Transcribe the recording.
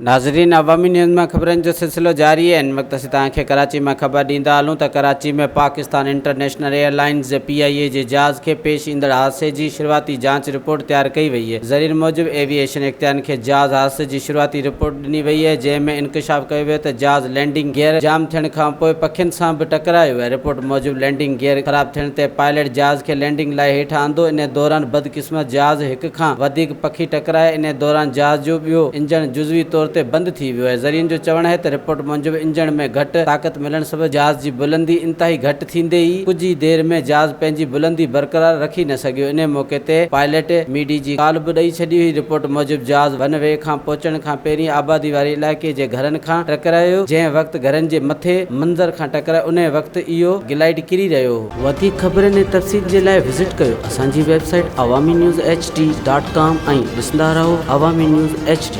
ناظرين عوامي نيوز مان خبرن جو سلسلو جاري آهي هن وقت اسين توهان کي ڪراچي مان خبر ڏيندا هلون ته Karachi ۾ Pakistan international airlines جي پي آء اي جي جهاز کي پيش ايندڙ حادثي جي شروعاتي جاچ رپورٽ تيار ڪئي وئي آهي ذريعن موجب ايوي ايشن اختيارين کي جهاز حادثي جي شروعاتي رپورٽ ڏني وئي آهي جنهن ۾ انڪشاف ڪيو ويو ته جهاز لينڊنگ گيئر جام ٿيڻ کانپوء پکين سان به ٽڪرايو آهي رپورٽ موجب لينڊنگ گيئر خراب ٿيڻ تي پائليٽ جهاز کي لينڊنگ لاء هيٺ آندو ان دوران بدقسمت جهاز هڪ کان وڌيڪ پکي ٽڪرائي انهي دوران جهاز جو ٻيو انجڻ جزوي طور تي بند ٿي ويو آهي. ذريعن جو چوڻ آهي ته رپورٽ موجب انجڻ ۾ گهٽ طاقت ملڻ سبب جهاز جي بلندي انتهائي گهٽ ٿيندي ئي ڪجهه ئي دير ۾ جهاز پنهنجي بلندي برقرار رکي نه سگهيو انهي موقعي تي پائليٽ ميڊي جي ڪال به ڏئي ڇڏي هئي رپورٽ موجب جهاز ون وي کان پهچڻ کان پهرين آبادي واري علائقي جي گهرن کان ٽڪرايو جنهن وقت گهرن جي مٿي منظر کان ٽڪرايو انهي وقت اهو گلائيڊ ڪري رهيو هو. وڌيڪ خبرن ۽ تفصيل جي لاء وزٽ ڪيو اسان جي website Awami news H D dot com ۽ ڏسندا رهو عوامي نيوز ايڇ ڊي.